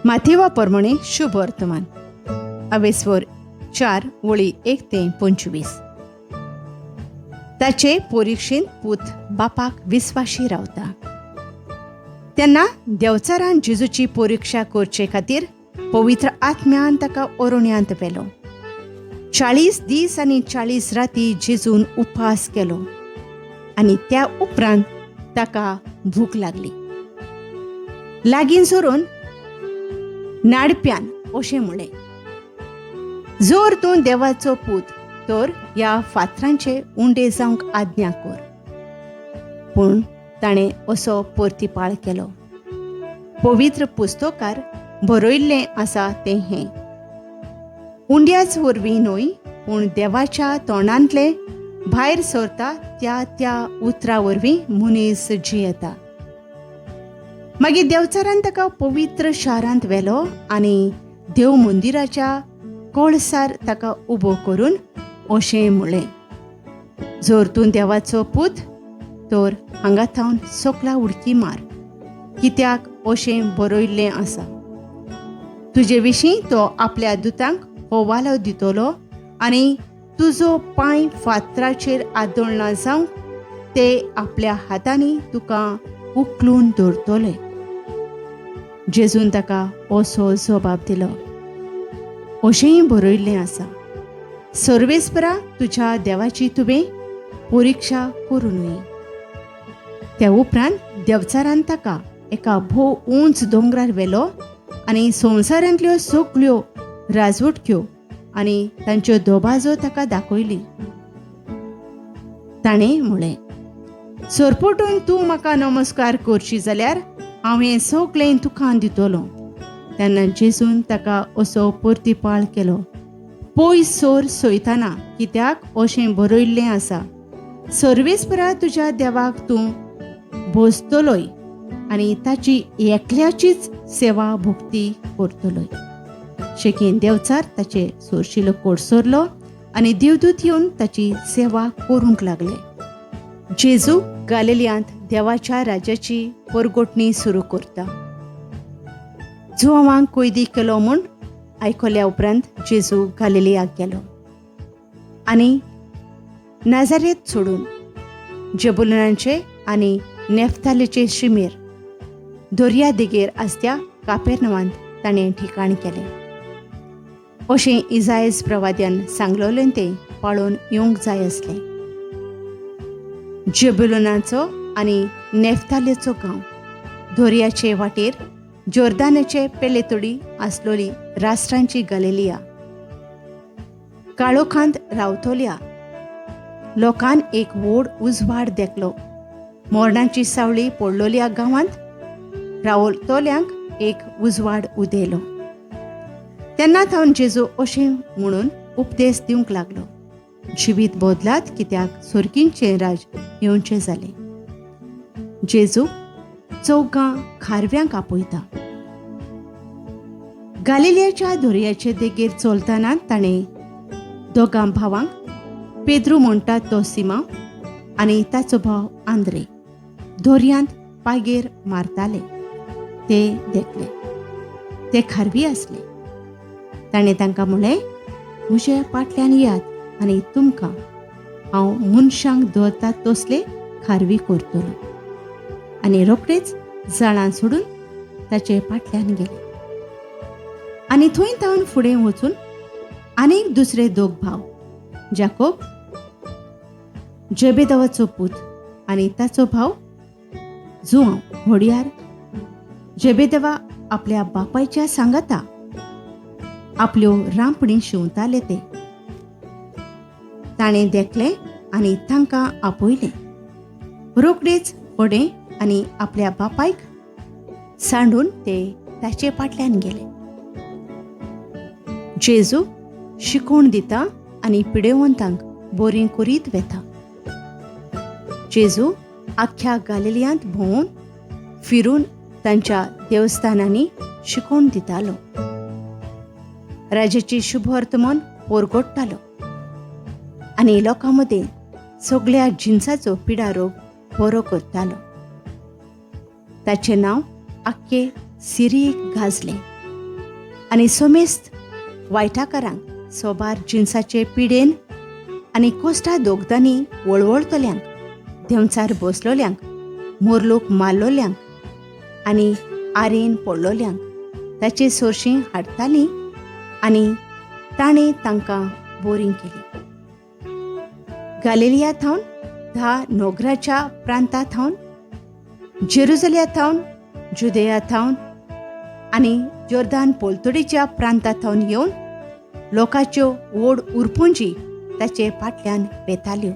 माथेवा प्रमाणे शुभ वर्तमान अवेस्वर 4 वळी 1 ते 25. ताचे परिक्षेंत पूत बापाक विस्वाशी रावता. तेन्ना देवचारान जेजूची परिक्षा करचे खातीर पवित्र आत्म्यान ताका अरण्यांत व्हेलो. 40 दीस आनी 40 राती जेजून उपास केलो आनी त्या उपरांत ताका भूक लागली. लागीं सरून नाडप्यान अशें म्हणलें, जर तूं देवाचो पूत तर ह्या फातरांचे उंडे जावंक आज्ञा कर. पूण ताणें असो परतिपाळ केलो, पवित्र पुस्तकार बरयल्लें आसा तें हें, उंड्याच वरवीं न्हय पूण देवाच्या तोंडांतलें भायर सरता त्या त्या उतरा वरवीं मनीस जियेता. मागीर देवचारान ताका पवित्र शारांत व्हेलो आनी देव मंदिराच्या कळसार ताका उबो करून अशें म्हणलें, जर तूं देवाचो पूत तर हांगा थावन सकला उडकी मार, कित्याक अशें बरयल्लें आसा, तुजे विशीं तो आपल्या दुतांक होवालो दितलो आनी तुजो पांय फातराचेर आदळना जावंक ते आपल्या हातांनी तुका उखलून दवरतले. जेजून ताका असो जबाब दिलो, अशेंय बरयल्लें आसा, सर्वेस्परा तुज्या देवाची तुवें परिक्षा करूं न्हय. त्या उपरांत देवचारान ताका एका भोव उंच दोंगरार व्हेलो आनी संवसारांतल्यो सगल्यो राजवटक्यो आनी तांच्यो दोबाजो ताका दाखयली. ताणें म्हळें, सरपटून तूं म्हाका नमस्कार करशी जाल्यार हांव हें सगळें तुका दितलो. तेन्ना जेजून ताका असो परतिपाळ केलो, पयस सोर सोयताना, कित्याक अशें बरयल्लें आसा, सर्वेस्परा तुज्या देवाक तूं भोजतलोय आनी ताची एकल्याचीच सेवा भुक्ती करतलोय. शेकीन देवचार ताचे सोरशिलो कोडसरलो आनी देवदूत येवन ताची सेवा करूंक लागले. जेजू गालिलियांत देवाच्या राज्याची परगोटणी सुरू करता. जुवांक कोयदी केलो म्हूण आयकल्या उपरांत जेजू गालिलियाक गेलो आनी नाजारेत सोडून जेबुलनाचे आनी नेफ्तालीचे शिमेर दर्या देगेर आसत्या कापेर्नवांत ताणें ठिकाण केलें. अशें इजायज प्रवाद्यान सांगलोलें तें पाळोवन येवंक जाय आसलें. जेबुलनाचो आनी नेफ्तालेचो गांव दर्याचे वाटेर जोर्दानाचे पेलेतोडी आसलोली राष्ट्रांची गलेलिया काळोखांत रावतोल्या लोकान एक व्हड उजवाड देखलो. मोरणाची सावळी पडलोल्या गांवांत रावतोल्यांक एक उजवाड उदेलो. तेन्ना थावन जेजू अशें म्हणून उपदेश दिवंक लागलो, जिवीत बदलात कित्याक सोर्गींचें राज येवचें जालें. जेजू चौगां खारव्यांक आपयता. गालिलियाच्या दर्याचे देगेर चलतना ताणें दोगां भावांक, पेद्रू म्हणटा तो सिमा आनी ताचो भाव आंद्रे, दर्यांत पागेर मारताले ते देखले. ते खारवी आसले. ताणें तांकां म्हणलें, म्हजे पाटल्यान येयात आनी तुमकां हांव मनशांक दवरतात तसले खारवी करतलो. आनी रोखडेच जाळां सोडून ताचे फाटल्यान गेले. आनी थंय थावन फुडें वचून आनीक दुसरे दोग भाव, जाकोब जेबेदवाचो पूत आनी ताचो भाव जुआंव, होडयार जेबेदेवा आपल्या बापायच्या सांगाता आपल्यो रांपणी शिंवताले ते ताणें देखलें आनी तांकां आपयलें. रोखडेच फुडें आनी आपल्या बापायक सांडून ते ताचे फाटल्यान गेले. जेजू शिकोवण दिता आनी पिडेवंतांक बरीं करीत वेता. जेजू आख्ख्या गालिलियांत भोंवून फिरून तांच्या देवस्थानांनी शिकोवण दितालो, राजाची शुभवर्तमान पोरगोडटालो आनी लोकां मदीं सगळ्या जिनसाचो पिडारोग बरो करतालो. ताचें नांव आख्खे सिरियेक गाजलें. आनी समेस्त वायटाकारांक सोबार जिनसाचे पिडेन आनी कोश्टा दोगदांनी वळवळतल्यांक, देंवचार बसलोल्यांक, मोरलोक मारलोल्यांक आनी आरेन पडलोल्यांक ताचे सोरशीं हाडटालीं आनी ताणें तांकां बोरीं केली. गालेलिया थावन, 10 नोगराच्या प्रांता थावन, जेरुजल्या थावन, जुदेया थावन आनी जोर्दान पोलतडीच्या प्रांता थावन येवन लोकांच्यो व्हड उरपुंजी ताचे फाटल्यान वेताल्यो.